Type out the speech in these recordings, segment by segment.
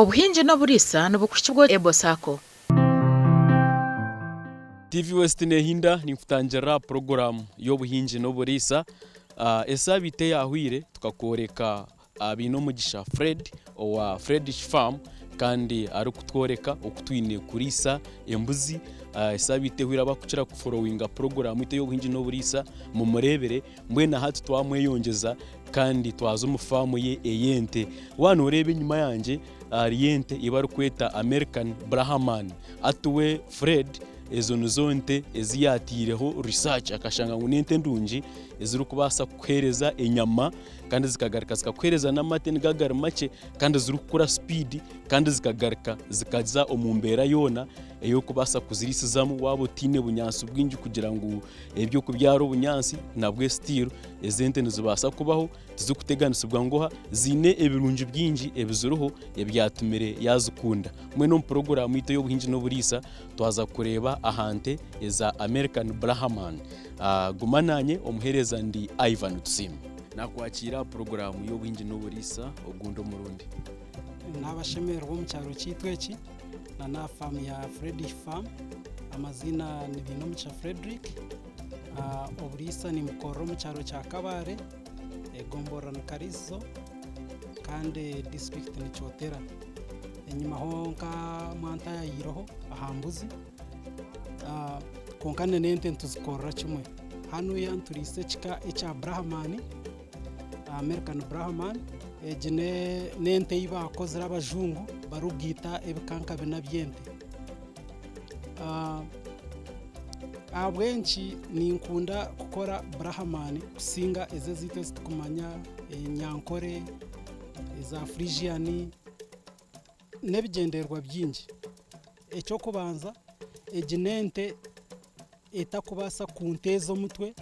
Obuhingi n'oburiisa nibukuhikibwa Ebo Sacco. TV West nehinda ninkutangirira aha puroguraamu y'obuhingi n'oburiisa. Esaabiiti eyahweire tukakworeka Bainomugisha Fred owa Fredish Farm kandi arikutworeka oku twine kuriisa embuzi. Esaabiiti ehweire abarikukira kuforowinga puroguraamu yaitu ey'obuhingi n'oburiisa mumureebire. Mbwenu hati twamweyongyeza kandi twaza omu faamu ye ey'ente. Waaba nooreeba enyima yangye hariyo ente ei barikweta American Brahman. Hati we Fred ezo nizo nte ezi yaataireho research akashanga ngu n'ente ndungi ezirikubaasa kukuheereza enyama kandi zikagaruka zikakuheereza n'amate nigo agari makye kandi zirikukura sipiidi kandi zikagaruka zikaza omu mbeera yoona ei orikubaasa kuziriisizamu waaba otaine bunyaatsi bwingi kugira ngu eby'okubyara obunyaatsi nabwo still ezi ente nizibaasa kubaho tizirikuteganisibwa nguha ziine ebirungi bingi ebiziriho ebyatumire yaazikunda. Mbwenu omu puroguraamu yaitu ey'obuhingi n'oburiisa twaza kureeba aha nte eza American Brahman. Guma naanye omuheereza ndi Ivan Tusiime. Naakwakiira aha puroguraamu y'obuhingi n'oburiisa ogundi omurundi. Nabashemererwa omu kyaro kyaitu eki na n'aha faamu ya Fredish Farm. Amaziina ni Bainomugisha Fredrick. Oburiisa nimbukorera omu kyaro kya Kabale, egomborora ni Kariisizo kandi disiturikiti ni Kyotera. Enyimaho nka mwantayayireho aha mbuzi kwonka n'ente nituzikorera kimwe. Hanuya nituriisa ekika ekya Brahman. American Brahman egi n'ente ei baakozire abajungu barikugaita ebika nka bina by'ente. Ahabw'enki ninkunda kukora Brahman kusinga ezi ezaitu ezi turikumanya enyankore, eza Friesian n'ebigyendererwa bingi. Eky'okubanza egi n'ente etakubaasa kunteeza omutwe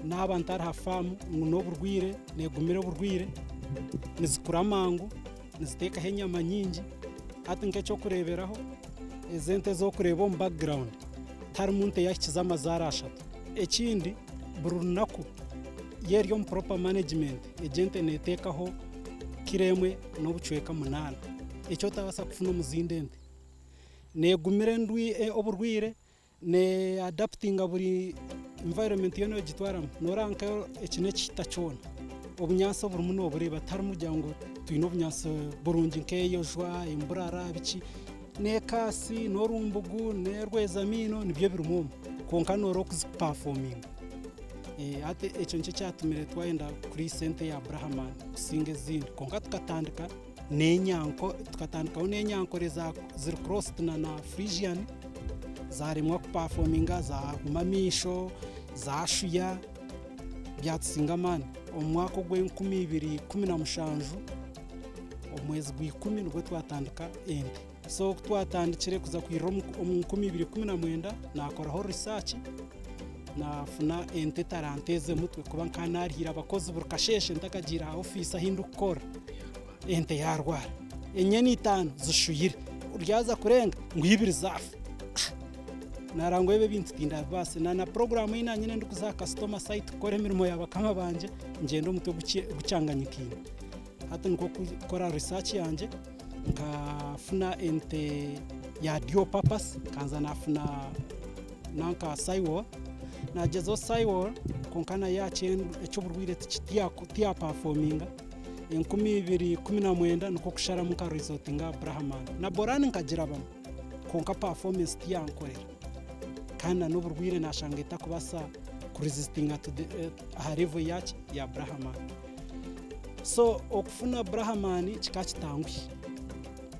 naaba ntari ha faamu ngu n'oburwaire neegumira oburwaire, nizikura mangu, niziteekaho enyama nyingi. Hati nk'eky'okureeberaho ezi ente ezi orikureeba omu background tiharimu nte eyahikize amazaara ashatu. Ekindi buri runaku yo eri omu proper management egi ente neeteekaho kiro emwe n'obucweka munaana eki otabaasa kufuna omu zindi ente. Neegumira oburwaire, ne adaputinga buri environment yoona ei ogitwaramu. Nooreeba nka eki n'ekihita kyona, obunyaatsi oburimu noobureeba tiharimu kugira ngu twine obunyaatsi burungi nk'eyojwa, emburara biki, n'ekaasi, n'orumbugu, n'erwezamaino nibyo birimu omu kwonka nooreeba oku zikupafominga. Hati ekyo nikyo kyatumire twayenda kuriisa ente ya Brahman kusinga ezindi kwonka tukatandika n'enyanko tukatandikaho n'enyankore za ziri crossed na na Friesian zaremwa kupafominga zaguma amaisho zashuya byatusinga amaani. Omu mwaka ogw'enkumi ibiri ikumi na mushanju omwezi gw'ikumi nibwo twatandika ente. So ku twatandikire kuza kwirira omu 2019 nakoraho research nafuna ente etaranteeze mutwe kuba nkaba narihiire abakozi buri kasheeshe ntakagiire aha ofiisi ahu ndikukora. Ente yaarwara enyena itaano zishuyire ryaza kurenga ngu ibiri zaafa. Naareba ngu ebi ebintu tindabibaasa. Na na puroguraamu ei naanye ndikuza aha kasitoma sayiti kukora emirimo ya bakama bangye ngyenda omutwe gukyanganyikaine. Hati nikwo kukora risaaki yangye nkafuna ente ya dual purpose nkanza naafuna nanka sayiworo. Naagyezaho sayiworo kwonka nayo eky'oburwaire tiyapafominga. 2019 nikwo kusharamu nka rizotinga aha Brahman. Na Boran nkagirabamu kwonka performance tiyankorera kandi na n'oburwaire nashanga etakubaasa ku resistinga to the, eh, aha level yaki ya Brahman. So okufuna Brahman kikaba kitanguhi.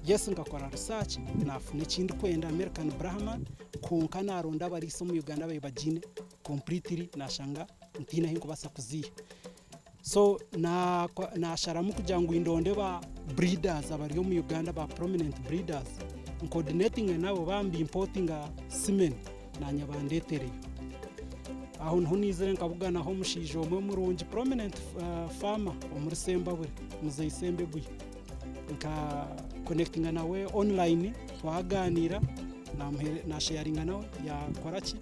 Yes nkakora research nafuna ekindikwenda American Brahman kwonka naronda abariisa omu Uganda ababaire bagiine completely nashanga ntiine ahu nkubaasa kuziiha. So nasharamu kugira ngu ndonde ba breeders abari omu Uganda ba prominent breeders ncoordinatinge nabo bambi importinga semen nanye bandetereyo. Aho niho nizire nkabuganaho omushaija omwe murungi prominent farmer omuri Sembabule Muzei Sembeguye. Nka connectinga nawe online twaganira nasharinga nawe yakoraki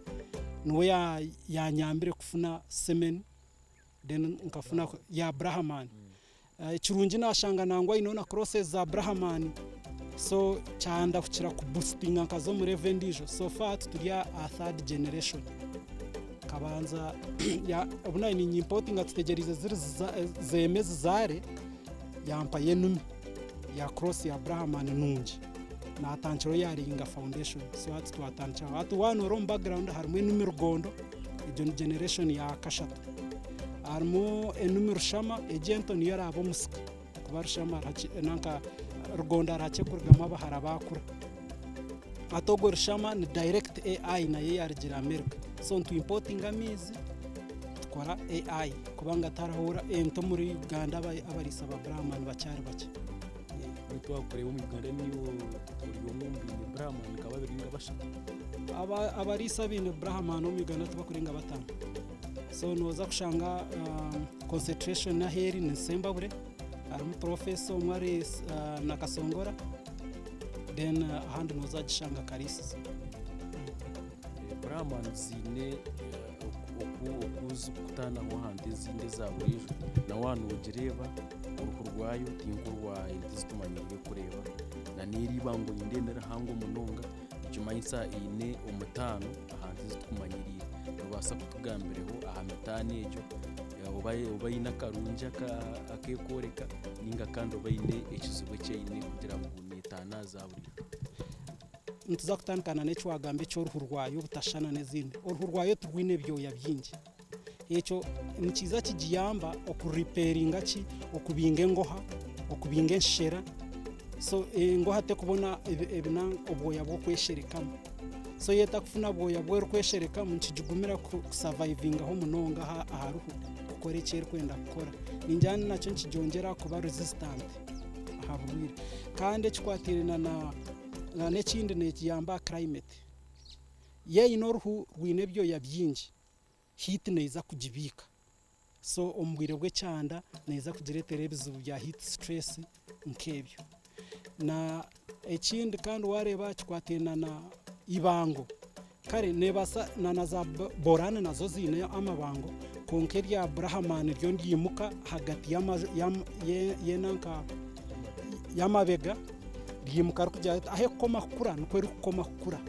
niwe yanyambire kufuna semen then nkafuna ya Brahman. Ekirungi nashanga nangwa aineho na crosses za Brahman. So kyandahukira ku boostinga nkaza omu level endiijo. So far hati turi aha third generation. Nkabanza obu naabaire ninyimpotinga tutegyereize ziri zeeme zizaare, yampayo enumi ya cross ya Brahman nungi. Naatandikiraho yaaringa foundation. So hati twatandikiraho. Hati waaba noreeba omu background harimu enumi rugondo, egyo ni generation ya kashatu. Harimu enumi rushama, egyo ento niyo eraabe omusika. Kuba rushama nanka rugondo hari hakye kurugamu abahara baakura. Hati ogwo rushama ni direct AI nayo eyarugire America. So nitu importinga amaizi tukora AI kubanga tihariho ente omuri Uganda abariisa ba Brahman bakyari bakye. Beitu wakureeba omu Uganda niiwe ori omwe omu baine Brahman nka babiri ninga bashatu. Abariisa abaine Brahman omu Uganda tibakurenga bataano. So nooza kushanga concentration ahu eri ni Sembabure, harimu Professor omwe ari Nakasongora then ahandi nooza kugishanga Kariisizo. Brahman ziine oku zikutaanaho aha nte ezindi eza buriijo, na waaba noogireeba oruhu rwayo ti nk'orwa ente ezi tumanyiriire kureeba n'eriibango nindeeba ni rihango munonga nikimanyisa eine omutaano aha nte ezi tukumanyiriire. Noobaasa kutugambireho aha mitaano egyo oba eine akarungi aku erikworeka nainga kandi oba eine ekizibu eki eine kugira ngu neetaana aha za buriijo. Nituza kutandika n'eki waagamba eky'oruhu rwayo obutashushana n'ezindi. Oruhu rwayo tirwine byoya bingi. Ekyo nikiija kigiyamba okuriperinga ki, okubinga engoha, okubinga enshera. So engoha terikubona obwoya bw'okwesherekamu. So yaaba etarikufuna bwoya obu erikwesherekamu nikigigumira kusavayivingaho munonga aha ruhu kukora eki erikwenda kukora. Ningira nakyo nikigyongyera kuba resistant aha burwaire. Kandi ekikwataine n'ekindi nikiyamba aha climate. Yaaba eine oruhu rwine ebyoya bingi, heat neeza kugibiika. So omu bwire bw'ekyanda neeza kugireetera ebizibu bya heat stress nk'ebyo. Na ekindi kandi waareeba kikwataine na ibango, kare neebaasa na za boraani nazo ziine amabango kwonka erya burahamani ryo niryimuka ahagati y'enanka y'amabega ryimuka ririkugira riti ahu erikukoma kukura nikwo erikukoma kukura.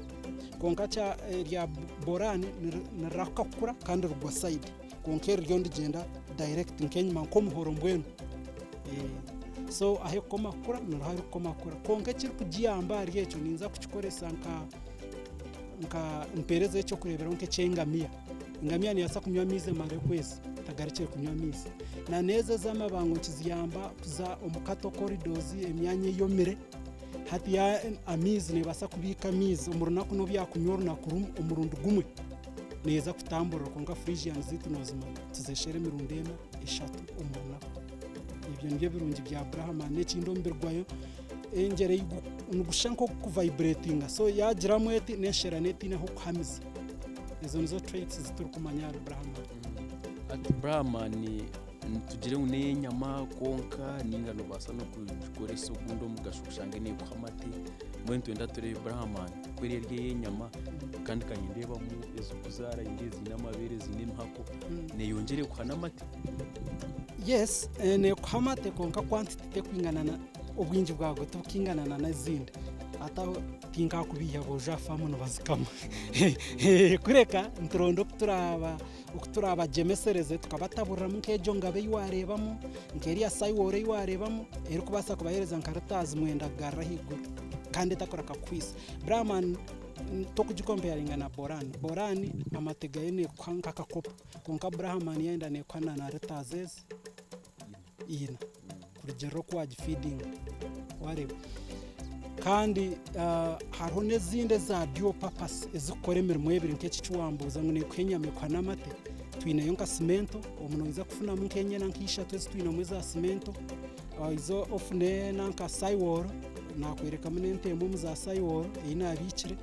Kwonka erya boraani nirirahuka kukura kandi rigwa sayidi. Kwonka eri ryo nirigyenda direct nk'enyima nk'omuhoro mbwenu. So ahu erikukoma kukura niho erikukoma kukura. Kwonka ekirikugiyamba ahari ekyo ninza kukikoresa nka nka mpeereze eky'okureeberaho nk'eky'engamiya. Engamiya neebaasa kunywa amaizi emare okwezi etagarukire kunywa amaizi. Na n'ezo ez'amabango nikiziyamba kuza omu cattle corridors emyanya eyomire. Hati amaizi neebaasa kubiika amaizi omu runaku n'obu yaakunywa orunaku rumwe omurundi gumwe neeza kutamburira kwonka Friesian zaitu noozimanya tuzeshera emirundi ena eshatu omu runaku. Ebyo nibyo birungi bya Brahman. N'ekindi omubiri gwayo engyera nigushusha nk'ogukuvayiburetinga so yaagiramu eti n'enshera neetiine ah'okuhamiza. Ezo nizo traits ezi turikumanya ahari Brahman. Hati Brahman Tugire ngu n'ey'enyama kwonka nainga noobaasa n'okugikoresa ogundi omugasho oshange neekuha amate. Mbwenu nitwenda tureebe Brahman ku eri eri ey'enyama kandi ka nindeebamu ezirikuzaara nindeeba eziine amabeere eziine emihako, neeyongyera ekuha n'amate? Yes, neekuha amate kwonka quantity terikwingana na obwingi bwago tibukwingana na n'ezindi. Hati aho tinkakubiiha boojo aha faamu nibazikama. Kureka nituronda oku turaaba Oku turaabagyemesereze tukabataburiramu nk'egyo ngabo ei waareebamu, nk'eriya sayiwooro ei waareebamu, erikubaasa kubaheereza nka ritazi mwenda kugarura ahaiguru kandi etakureka kukuhwisa. Brahman tokugikompeyaringa na Boran. Boran amate gaayo neekuha nk'akakopo kwonka Brahman yayenda neekuha na na ritazi ezi ina kurugiirira oku waagifidinga waareeba. Kandi hariho n'ezindi eza dual purpose ezirikukora emirimo ebiri nk'eki eki wambuuza ngu neekuha enyama ekuha n'amate, twineyo nka simento, omu noija kufunamu nk'enyana nk'ishatu ezi twinemu eza simento, oije ofune na nka sayiwooro, naakworekamu n'ente emwe omu za sayiwooro ei naabiikire,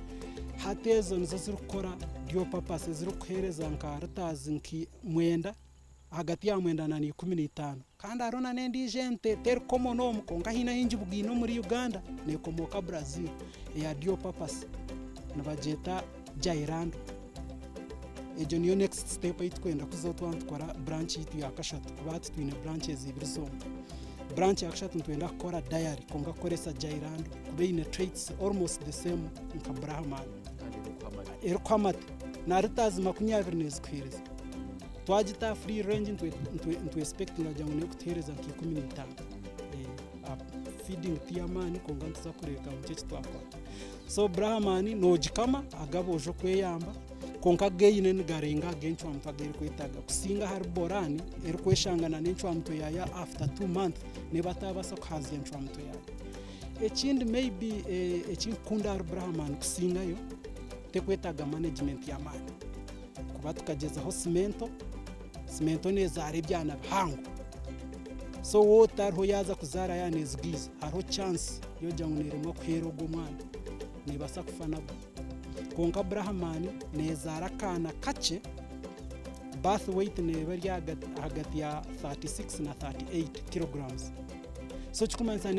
hati ezo nizo zirikukora dual purpose ezirikukuheereza nka ritazi nka mwenda. Ahagati ya mwenda na 15. Kandi hariho na n'endiijo ente teri common omu kwonka haine ahu ngibugaine omuri Uganda neekomooka Brazil eya dual purpose nibagyeta Jairando. Egyo niyo next step ei turikwenda kuzaho twaba nitukora branch yaitu ya kashatu kuba hati twine branches ibiri zonka. Branch ya kashatu nitwenda kukora dairy kwonka kukoresa Jairando kuba eine traits almost the same nka Brahman. Erikuha amate. Na litres 20 nezikuhereza. Twagita aha free range nitwe expectinga kugira ngu nekutuhereza nka 15. Feeding tiyamaani kwonka nituza kureebeka ngu niki eki twakora. So Brahman nogikama agaba oje okweyamba. Kwonka againe nigarenga ag'encwamutwe agu erikwetaaga kusinga ahari Boran erikweshanga na n'encwamutwe yaayo after 2 months neeba ataabaasa kuhaazya encwamutwe yaayo. Ekindi maybe eki nkukunda ahari Brahman kusingayo tekwetaaga management y'amaani kuba tukagyezaho Simento, Simento neezaara ebyana bihango so waaba otariho yaaza kuzaara yaaba neezigaiza hariho chance y'okugira ngu neeremwa kuheera ogwo omwana neebaasa kufa nabwo. Kwonka Brahman neezaara akaana kakye, birth weight neeba eri ahagati ya 36 na 38 kilograms. So ekirikumanyisa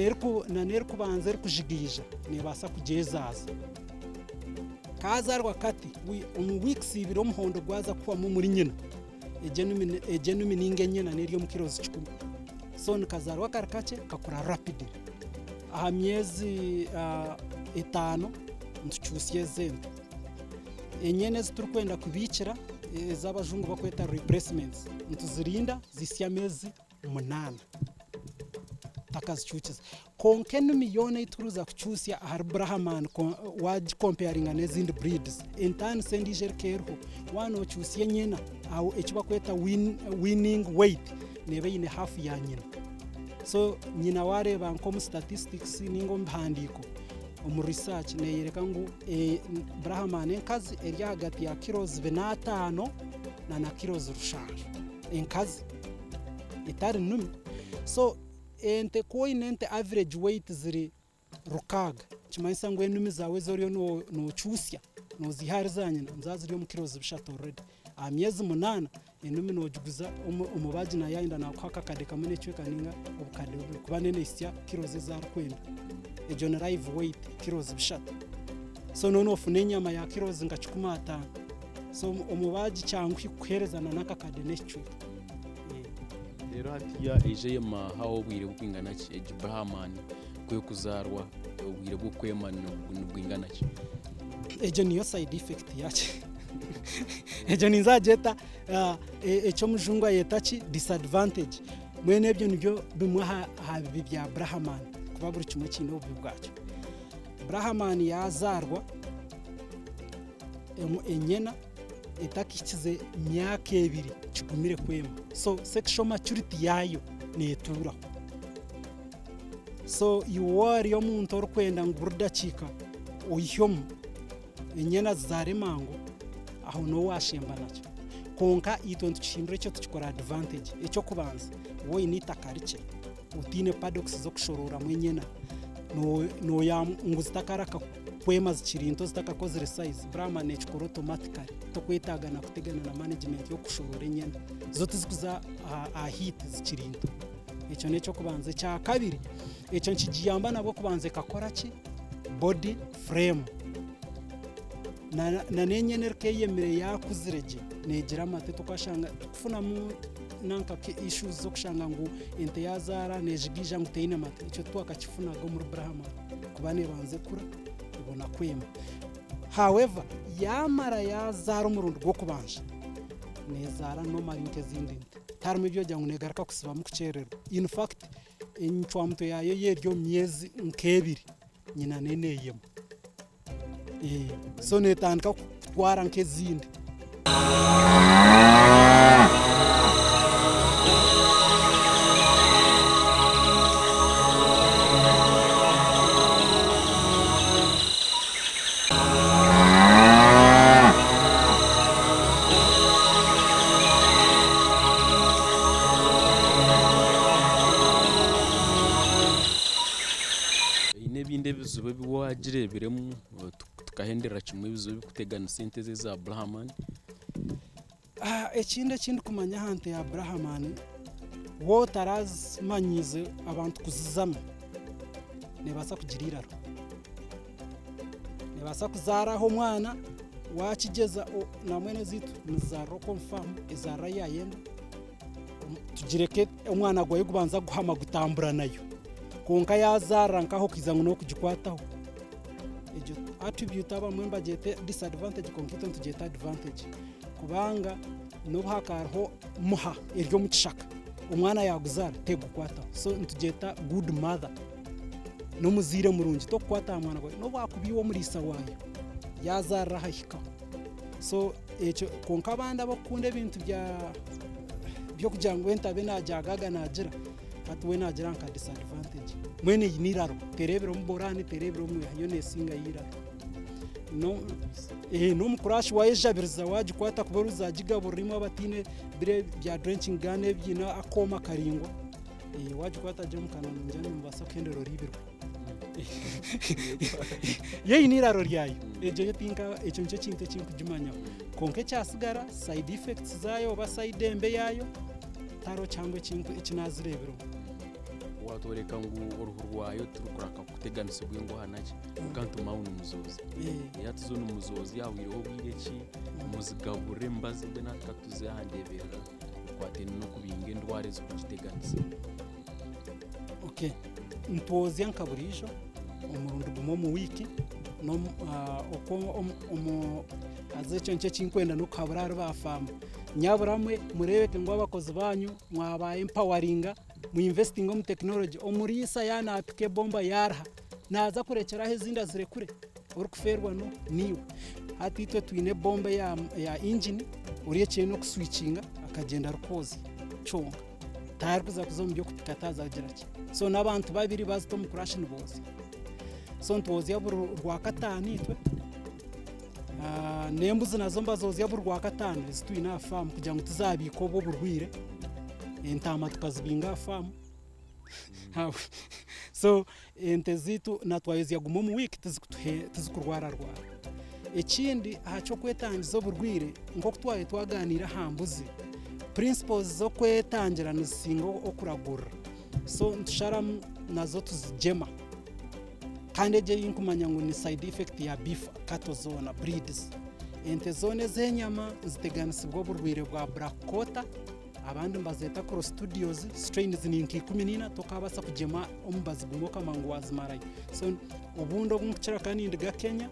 na n'erikubanza erikujigaija neebaasa kugyezaaza. Kaazaarwa kati, omu weeks ibiri omuhondo gwaza kuhwamu omuri nyina, egyo enumi ninga enyina n'eri omu kilos kikumi. So nikazaarwa kari kakye kakura rapidly. Aha myezi etaano nitukyusya ezi ente. Enyena ezi turikwenda kubiikira ezi abajungu barikweta replacements nituzirinda zihitsye ameezi munaana tutakazikyukize. Kwonka enimi yoona ei turikuza kukyusya ahari Brahman wagikompeyaringa n'ezindi breeds, entaaniso endiijo erikuba eriho, waaba nookyusya enyena aho eki barikweta weaning weight neeba eine haafu ya nyina. So nyina waareeba nk'omu statistics nainga omu bihandiiko, omu research neeyoreka ngu Brahman enkazi eri ahagati ya kilos bina ataano na kilos rushanju enkazi etari numi. So ente ku oine ente average weight ziri rukaaga nikimanyisa ngu enumi zaawe ezi oriyo nookyusya nooziiha ahari za nyina niziba ziri omu kilos bishatu already. Aha myezi munaana enumi noogiguza omubaagi naayenda naakuha akakade kamwe n'ekicweka nainga obukade bubiri kuba neehitsya kilos ezi arikwenda. Egyo ni live weight kilos bishatu. So noba noofuna enyama ya kilos nka kikumi ataano. So omubaagi kyanguhi kukuheereza n'akakade n'ekicweka. Reero hatiiya eija eyema haho obwire burikwingana ki? Egi Brahman ku erikuzaarwa obwire bw'okwema nibwingana ki? Egyo niyo side effect yakyo. Egyo ninza kugyeta eki omujungu ayeta ki disadvantage. Mbwenu ebyo nibyo bimwe aha bibi bya Brahman kuba buri kimwe kiine obubi bwakyo. Brahman yaazaarwa enyena etakahikize myaka ebiri kigumire kwema. So sexual maturity yaayo neetuuraho. So iwe waaba ori omuntu orikwenda ngu buri dakiika oihemu enyena zizaare mangu, aho niho waashemba nakyo. Kwonka itwe nitukihindura ekyo tukikora advantage. Eky'okubanza, waaba oine eitaka rikye, otaine paddocks z'okushorooramu enyena, ngu zitakaraka kwema zikiri nto zitakakozire size, Brahman nekikora automatically tokwetaaga na kutegana na management y'okushorora enyena zo tizikuza aha heat zikiri nto. Ekyo n'ekyokubanza. Ekyakabiri, ekyo nikigiyamba nabwo kubanza ekakora ki? Body frame. Na n'enyena erikuba eyemire yakuzire gye negira amate tokashanga tikufunamu nanka issues z'okushanga ngu ente yazaara nejigaija ngu teine mate ekyo titwakakifunaga omuri Brahman. Kuba neebanza ekura ebona kwema. However, yaamara yaazaara omurundi gw'okubanza, neezaara normally nk'ezindi nte. Tiharimu eby'okugira ngu neegaruka kusibamu kukyerererwa. In fact, encwamutwe yaayo yo eri omu myezi nk'ebiri, nyina neyo neeyema. So neetandika kutwara nk'ezindi. Haine ebindi ebizibu ebi waagireebiremu tukahenderera kimwe ebizibu ebirikuteganisa ente ezi eza Brahman? Ekindi eki ndikumanya aha nte ya Brahman, waaba otarazimanyiize abantu kuzizamu, neebaasa kugira eiraro. Neebaasa kuzaaraho omwana, waakigyeza nambwenu ezaitu nizizaarira okwo omu faamu, ezaarira ahu yaayenda. Tugireke omwana gwayo gubanza guhama gutambura nayo. Kwonka yazaarira nkaho okaija ngu n'okugikwataho. Egyo attribute abamwe nibagyeta disadvantage kwonka itwe nitugyeta advantage kubanga n'obu hakaba hariho muha eri omu kishaka, omwana yaaguzaara tegukwataho. So nitugyeta good mother. N'omuzaire murungi tokukwata aha mwana gwayo n'obu akuba iwe omuriisa waayo yaazaarira aha ahikaho. So ekyo kwonka abandi abarikukunda ebintu bya by'okugira ngu entabe naagyagaga naagira hati we naagira nka disadvantage. Mbwenu eine eiraro tereebire omu boraani tereebire omu mwiha yo neesingayo eiraro. N'omu kurashi waayejabiriza waagikwata kuba orizagigaburira imwe abataine biri bya drenching gun ebiine akooma karaingwa, waagikwata gye omu kanwa ningira nimubaasa kuhendera oriibirwe. Yo eine eiraro ryayo, egyo yo tinka ekyo nikyo kintu eki nkugimanyaho. Kwonka ekyatsigara side effects zaayo oba side embi eyaayo, tihariho kihango eki naazireebireho. Waatworeka ngu oruhu rwayo tirukuraka kuteganisibwa enguha naki, kwonka nitumaho nimuzooza. Reero hati zo nimuzooza hahwireho obwire ki, muzigaburira emibazi mbwenu hati katuze aha ndeeberera ekwataine n'okubinga endwara ezirikugiteganisa. Okay, nitwozya nka buriijo omurundi gumwe omu wiiki haza ekyo nikyo ekinkwenda n'okuhabura ahari ba faama. Nyabura mwe mureebeke ngu abakozi baanyu mwaba empawaringa, mu investinge omu tekinologi. Omuriisa yaaba naapika ebomba yaaruha, naaza kurekyera aho ezindi azirekure, orikufeerwa niiwe. Hati itwe twine ebomba eya ingini, oriya eki aine n'okuswikinga akagyenda arikwozya kyonka. Tarikuza kuza omu by'okupika taaza kugira ki. So n'abantu babiri baazita omu kurashi niboozya. So nitwozya buri rwakataano itwe. N'embuzi nazo nibazoozya buri rwakataano ezi twine aha faamu kugira ngu tizaabiika obwo oburwaire. Entaama tukazibinga aha faamu. So ente zaitu na twayozya gumwe omu wiiki tizikurwararwara. Ekindi aha ky'okwetangiza oburwaire nk'oku twabaire twagaaniire aha mbuzi, principles z'okwetangira nizisinga okuragurira. So nitusharamu nazo tuzigyema. Kandi egyo ei nkumanya ngu ni side effect ya beef cattle zoona breeds. Ente zoona ez'enyama niziteganisibwa oburwaire bwa black quarter. Abandi nibazeeta Clostridios, strains ni nka 14, tokabaasa kugyema omubazi gumwe okamanya ngu waazimarayo. So obundi obu nkukira kuba nindiga Kenya,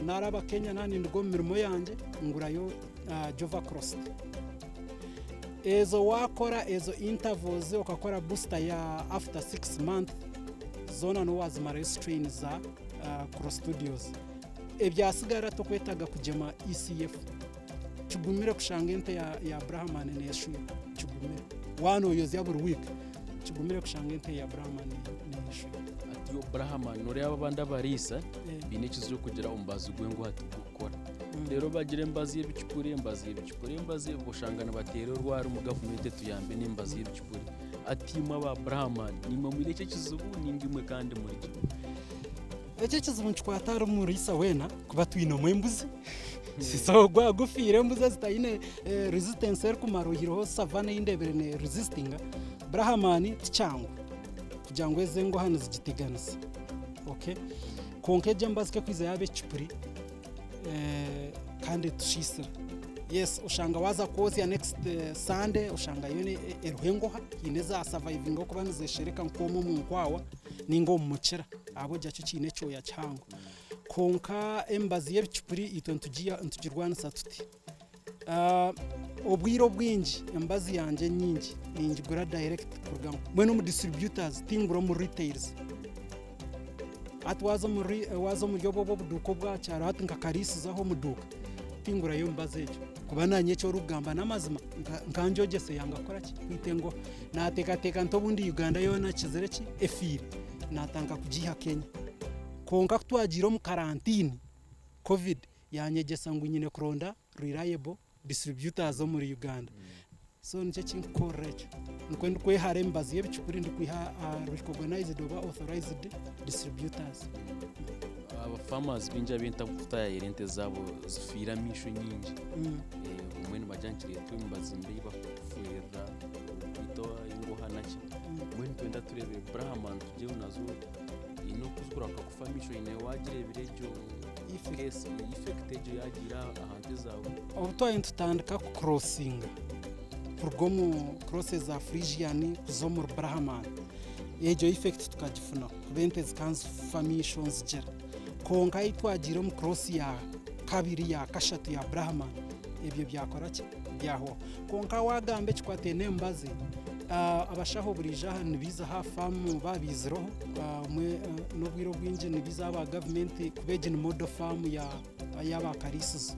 naaraba Kenya naaba nindiga omu mirimo yangye, ngurayo Jova Crost. Ezo waakora ezo intervals okakora booster ya after 6 months, zoona nooba waazimarayo strains za Clostridios. Ebyatsigara tokwetaaga kugyema ECF. Kigumire kushanga ente ya Brahman neeshuya, kigumire. Waaba nooyozya buri wiiki, kigumire kushanga ente ya Brahman neeshuya. Hati yo Brahman noreeba abandi abariisa baine ekizibu ky'okugira omubazi gw'enguha tigurikukora. Reero bagira emibazi y'ebicupuri, emibazi y'ebicupuri, emibazi oshanga nibateera orwari omu gavumenti etuyambe n'emibazi y'ebicupuri. Hati imwe aba Brahman niimwe mwine eki ekizibu ninga imwe kandi muri gye? Eki ekizibu nikikwata ahari muriisa weena kuba twinemu embuzi. So gwaba gufiire embuzi ezitaine resistance erikumara oihireho savana ei ndeebire ne resistinga, Brahman tikyangu kugira ngu ezi enguha nizigiteganisa. Okay? Kwonka egyo embazi ku erikwija yaaba ekipuri kandi etushiisire. Yes oshanga waaza kwozya next Sunday oshanga yoona eriho enguha, haine eza survivinga ahabw'okuba nizeshereka nk'omwe omu nkwawa ninga omu mukira ahabw'okugira kyo kiine ekyoya kihango. Kwonka emibazi y'ebicupuri itwe nitugirwanisa tuti, obwire obwingi emibazi yangye enyingi ningigura direct kuruga mbwenu omu distributors tingura omu retails. Hati waaza omuri obwo obuduuka obwa kyaro hati nka Kariisizo aho omu duuka tingurayo emibazi egyo kuba naanye eki orikugamba n'amazima nkangyogyeso yanga kukora ki kwita engohe. Naateekateeka nti obundi Uganda yoona kizire ki efiire naatandika kugiiha Kenya. Kwonka ku twagiire omu karantiini, Covid yanyegyesa ngu nyine kuronda reliable distributors omuri Uganda. So nikyo eki ndikukorera ekyo. Nikwo ndikwehara emibazi y'ebicupuri ndikwiha aha recognized oba authorized distributors. Aba farmers baingi abu kutaayaayira ente zaabo zifiire amaisho nyingi. Obumwe nibagira ngu kireetwa emibazi mbi ei barikufuuhirira kwita engoha naki. Mbwenu nitwenda tureebe Brahman tugyeho nazo Haine oku zikurahuka kufa amaisho haine waagireebire egyo case effect egyo yaagiire aha nte zaawe. Obu twaba nitutandika kukurosinga. Kuruga omu crosses za Friesian kuza omuri Brahman egyo effect tukagifunaho kuba ente zikaba nizifa amaisho nizigira kwonka ahi twagiire omu cross ya kabiri ya kashatu ya Brahman ebyo byakora ki byahwaho kwonka wagamba ekikwataine n'emibazi abashaho buriijo aha nibaija aha faamu baabaizireho n'obwire obwingi nibaija aba gavumenti kuba egi ni model farm y'aba kariisizo.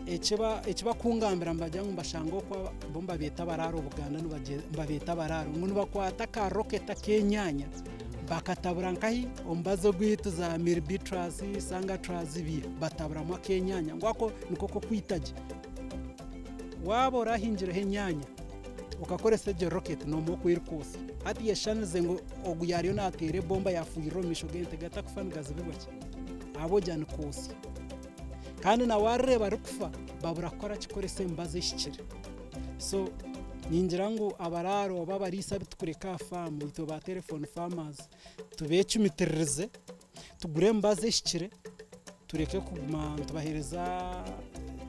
Eki bakungambira nibagira ngu nibashanga oku bo nibabeeta abaraaro Buganda nibabeeta abaraaro ngu nibakwata ka rocket ak'enyaanya bakatabura nkahi omubazi ogwaitu za milbitras, sangatras bataburamu ak'enyaanya ngu ako niko k'okwita gye. Waaba orahingireho enyaanya okakoresa egyo rocket noomanya oku erikwotsya. Hati yeshushanirize ngu ogu yaariyo naateera ebomba yaafuhirira omu maisho g'ente gatakufa nigazibirwa ki? Ahabw'okugira nikwotsya. Kandi na waareeba arikufa babura kukora ki? Kukoresa emibazi ehikire. So ningira ngu abaraaro oba abariisa abu turikureka aha faamu itwe ba telephone farmers tubeecumitiririze, tugure emibazi ehikire, tureke kuguma nitubaheereza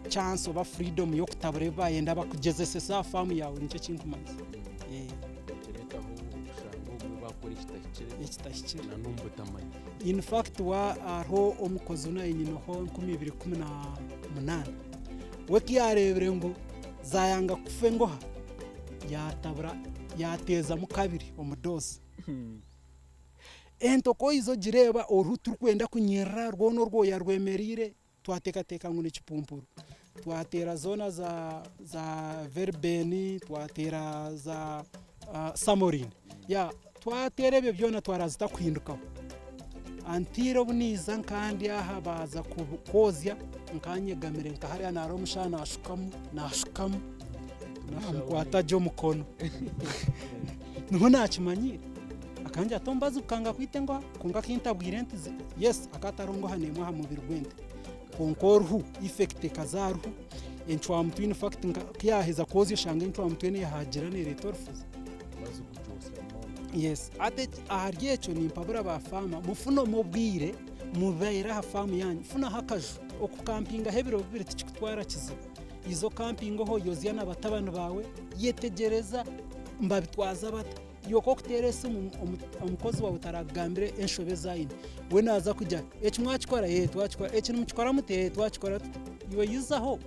chance oba freedom y'okutabura ebi baayenda bakugyezesese aha faamu yaawe nikyo eki ndikumanyisa. Nikireetaho okushanga obumwe baakora ekitahikire Ekitahikire. na n'omu butamanya. In fact hariho omukozi ou naayineho 2018 we ku yaareebire ngu zaayanga kufa engoha yaatabura yaateezamu kabiri omu dose. Ente oku oiza ogireeba oruhu tirikwenda kunyirira rwona orwoya rwemereire Twateekateeka ngu ni kipumpuru. Twateera zoona za za veribeni, twateera za samorini, ya twateera ebyo byona twareeba zitakuhindukaho. Until obu naiza nkandi aha baaza kwozya nkanyegamire nka hariya nareeba omushaho nashukamu nashukamu namukwata gye omukono niho nakimanyiire. Akangira ati omubazi gukanga kwita engoha kwonka kintabwire nti yes akaba atariho ngoha n'emwe aha mubiri gw'ente kwonka oruhu effect ekaza aha ruhu encwamutwe in fact ku yaaheza kwozya oshanga encwamutwe neehagira neereeta orufuzi. Yes hati ahari ekyo nimpabura ba faama mufune omu obwire mubeere aha faamu yaanyu funaho akaju okukampingaho ebiro bibiri tikikutwara kizibu iza okampingeho yozya na batabani baawe yetegyereza nibabitwaza bata. Iwe ku orikuteera esimu omukozi waawe tarakugambire enshobe ezi aine, we naaza kugira eki mwakikora? Ee twakikora. Eki nimukikora muta? Ee twakikora tuta. Iwe izaho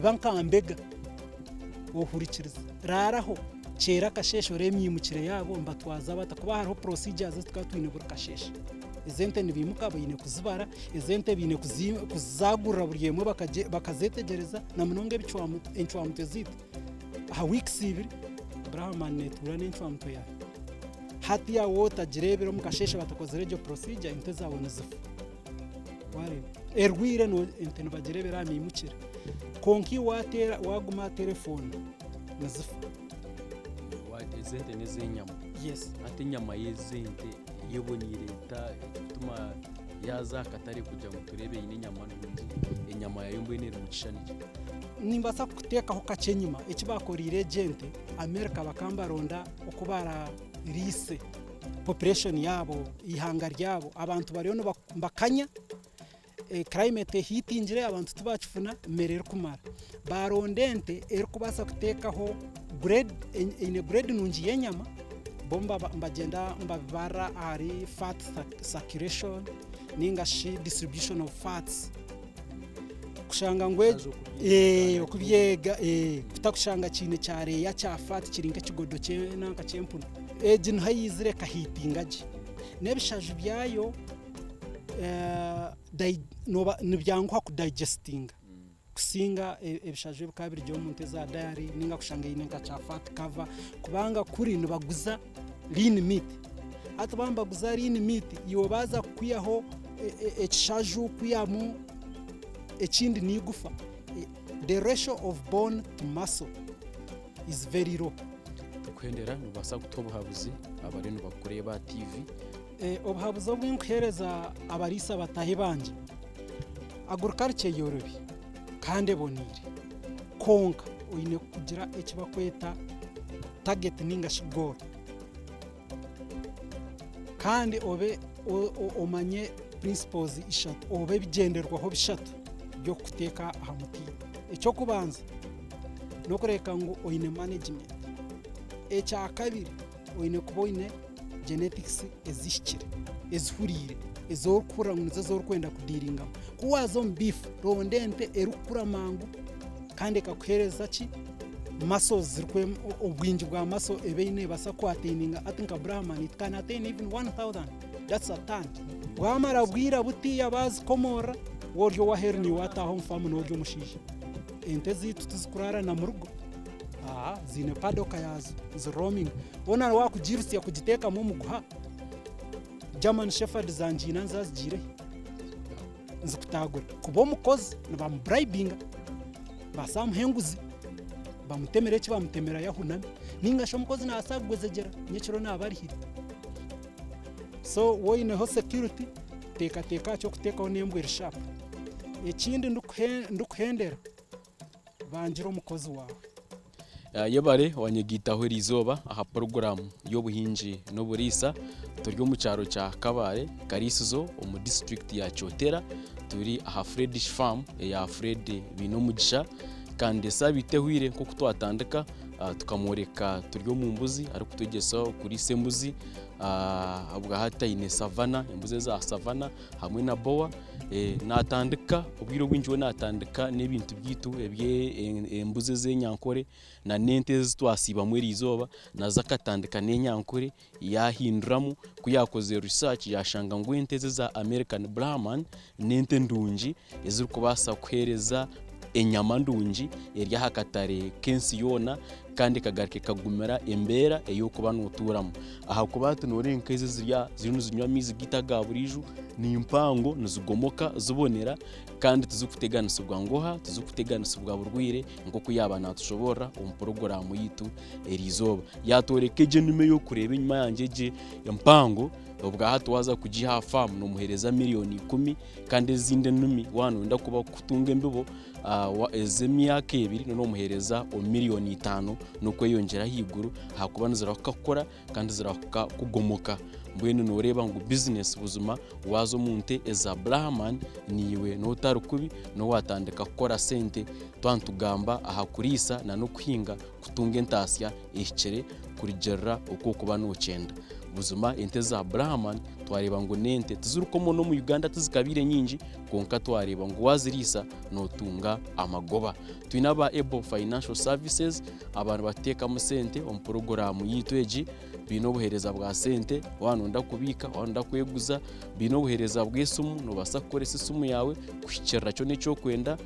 ba nka mbega ohurikirize, raaraho, kyera akasheeshe oreebe emyimukire yaabo nibatwaza bata kuba hariho procedures ezi turikuba twine buri kasheeshe. Ez'ente nibiimuka baine kuzibara, ez'ente baine kuzaagurira buri emwe bakazetegyereza na munonga encwamutwe zaitu. Aha weeks ibiri Brahman netuura n'encwamutwe yaayo. Hati yaaba otagireebire omu kasheeshe batakozire egyo procedure ente zaawe nizifa. Wareeba? Erwaire ente nibagireebera aha miimukire. Kwonka iwe wateera waguma aha telephone nizifa. Ezi ente n'ez'enyama. Yes. Hati enyama y'ezi ente yo eboniire eta ekikutuma yaaza aha katare kugira ngu tureebe eine enyama nungi, enyama yaayo mbwenu eri mu kishushani ki? Nimbaasa kukuteekaho kakye enyima, eki baakoreire egi ente, America bakaba nibaronda oku barariise population yaabo, eihanga ryabo. Abantu bariyo nibakanya, climate ehiitingire abantu tibakifuna mere erikumara. Baaronda ente erikubaasa kuteekaho grade, eine grade nungi y'enyama, bo nibagyenda nibabibarira ahari fat circulation ninga shi distribution of fats. Kushanga ngu okubyega kutakushanga kiine kyareeya kya fat kiri nk'ekigodo ky'enanka ky'empunu. Egi niho yaizire ekahiitinga gye. N'ebishaju byayo nibyanguha kudayijestinga kusinga ebishaju ebikaba biri omu nte eza dayari ninga kushanga eine nka kya fat cover kubanga kuri nibaguza lean meat. Hati baaba nibaguza lean meat iwe baaza kukwihaho ekishaju kwihamu ekindi n'eigufa, the ratio of bone to muscle is very low. Tukuhendera nobaasa kutuha obuhabuzi abariyo nibakureeba aha tiivi. Obuhabuzi obu nkuheereza abariisa bataahi bangye, agriculture eyorobi kandi eboneire kwonka oine kugira eki barikweta target ninga shi goal kandi obe omanye principles ishatu oba ebigyenderwaho bishatu by'okukuteeka aha mutindo. Eky'okubanza. N'okureebeka ngu oine management. Ekyakabiri oine kuba oine genetics ezihikire, ezihuriire, ezi orikuhurira ngu nizo ezi orikwenda kudiiringamu. Ku waaza omu beef, ronda ente erikukura mangu kandi ekakuheereza ki? Muscles obwingi bwa muscle ebe eine neebaasa kuataininga hati nka Brahman it can attain even 1000 that's a ton. Bwamara bwira butiya baazikomorora, waaba ori ow'aheeru naiwe waataaha omu faamu n'orya omushaija. Ente ezaitu tizikuraara na murugo, aa ziine paddock yaazo niziroaminga. Hoona waakugirutsya kugiteekamu omuguha, German shepherd zangye ina nzazigiire hi? Nizikutaagura. Kuba omukozi nibamuburayibinga, nibabaasa kumuha enguzi, bamutemere eki bamutemera yahuname. Nainga shi omukozi naabaasa kugwezegyera nyekiro naaba arihire. So waaba oineho security, teekateeka aha ky'okuteekaho n'embwa eri sharp. Ekindi ndikuhendera, bangira omukozi waawe. Yebare wanyegaitaho eriizooba aha puroguraamu y'obuhingi n'oburiisa. Turi omu kyaro kya Kabale, Kariisizo omu disiturikiti ya Kyotera. Turi aha Fredish Farm eya Fred Bainomugisha kandi esaabiiti ehweire nk'oku twatandika tukamworeka turi omu mbuzi arikutwegyesa okuriisa embuzi. Obwahati aine savana, embuzi eza savana hamwe na bowa. Naatandika obwire obwingi we naatandika n'ebintu byaitu eby'embuzi ez'enyankore n'ente ezi twasiibamu eriizooba, naza akatandika n'enyankore yaahinduramu. Ku yaakozire research yaashanga ngu ente ezi eza American Brahman n'ente ndungi ezirikubaasa kuheereza enyama ndungi eri aha katare k'ensi yoona kandi ekagaruka ekagumira embeera ei orikuba nootuuramu. Ahakuba hati nooreeba nk'ezi eziri aha ziriyo nizinywa amaizi gaitu aga buriijo, ni mpango nizigomoka zibonera kandi tizirikuteganisibwa ngoha, tizirikuteganisibwa burwaire nk'oku yaaba naatushoboorora omu puroguraamu yaitu eriizooba. Yaatworeka egi enume ei orikureeba enyima yangye egi empango, obwahati waaza kugiiha aha faamu noomuheereza miriyoni ikumi kandi ezindi enumi waaba nooyenda kuba kutunga embibo ez'emyaka ebiri noomuheereza omu miriyoni itaano n'okweyongyera ahaiguru ahakuba nizirahuka kukura kandi zirahuka kugomoka. Mbwenu nooreeba ngu bizinesi buzima waaza omu nte eza Brahman naiwe n'otari kubi n'owaatandika kukora sente. Twaba nitugamba aha kuriisa n'okuhinga kutunga entaasya ehikire kurugiirira oku orikuba nookyenda. Buzima ente za Brahman twareeba ngu n'ente tizirikukomwa n'omu Uganda tizikabaire nyingi kwonka twareeba ngu waaziriisa nootunga amagoba. Twine aba Able Financial Services aba nibateekamu sente omu puroguraamu yaitu egi, baine obuheereza bwa sente waaba nooyenda kubiika, waaba nooyenda kweguza, baine obuheereza bw'esimu, noobaasa kukoresa esimu yaawe kuhikiirira kyona eki orikwenda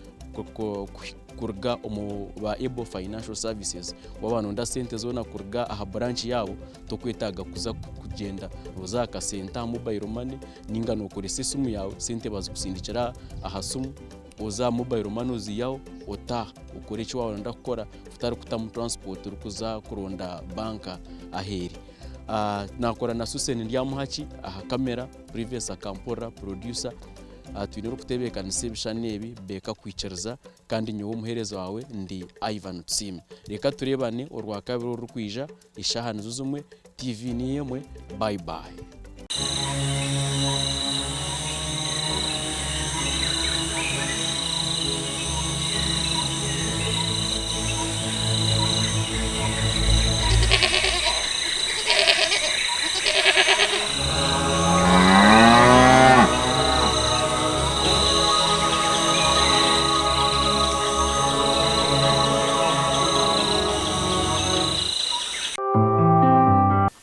kuruga omu ba Able Financial Services. Waaba nooyenda sente zoona kuruga aha buranki yaabo, tokwetaaga kuza kugyenda nooza aha kasenta aha mobile money ninga nookoresa esimu yaawe, sente bazikusindikira aha simu, oza aha mobile money oziihaho otaaha okore eki waaba nooyenda kukora otarikutamu transport orikuza kuronda banka aheeri. Naakora na Susan Ndyamuhaki aha kamera, Previous Akampurira producer. Twine orikutebeekanisa ebishushani ebi, Baker Kwikiriza kandi nyowe omuheereza waawe ndi Ivan Tusiime. Reka tureebane Orwakabiri orurikwija, eshaaha nizo zimwe, TV niyo emwe, bye bye.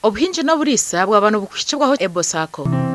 Obuhingi n'oburiisa bwaba nibukuhikibwaho Ebo Sacco.